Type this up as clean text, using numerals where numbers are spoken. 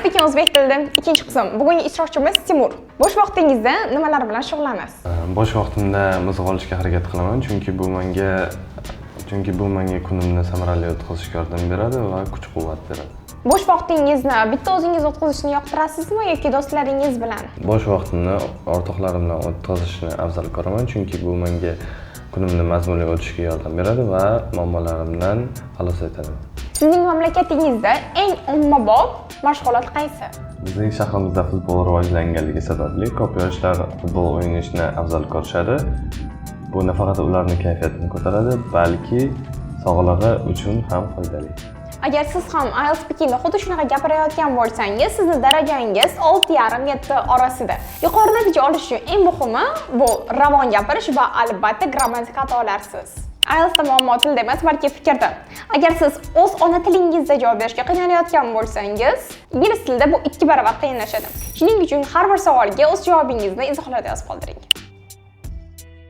Speaking o'zbek tilida ikkinchi qism. Bugungi ishtirokchimiz Timur. Bo'sh vaqtingizda nimalar bilan shug'ullanasiz? Bo'sh vaqtimda mizg'olishga harakat qilaman, chunki bu menga kunimni samarali o'tkazishga yordam beradi va kuch-quvvat beradi. Bo'sh vaqtingizni bitta o'zingiz o'tkazishni yoqtirasizmi yoki do'stlaringiz bilan? Bo'sh vaqtimni o'rtoqlarim bilan o'tkazishni afzal ko'raman, chunki bu menga kunimni mazmunli o'tishiga yordam beradi va muammolarimdan xalos etadi. Sizning mamlakatingizda eng ommabop mashg'ulot qaysi? Bizning shahrimizda futbol rivojlanganligi sababli ko'p yoshlar futbol o'ynashni afzal ko'rishadi. Bu nafaqat ularning kayfiyatini ko'taradi, balki sog'lig'i uchun ham foydali. Agar siz ham IELTS Speakingda xuddi shunaqa gapirayotgan bo'lsangiz, sizni darajangiz 6,5-7 orasida. Yuqori natija olish uchun eng muhimi bu ravon gapirish va albatta grammatik xatolarsiz. IELTSda muammo tilda emas, balki fikrda. Agar siz o'z ona tilingizda javob berishga qiynalayotgan bo'lsangiz, ingliz tilida bu 2 barobar qiyinlashadi. Shuning uchun har bir savolga o'z javobingizni izohlarda yozib qoldiring.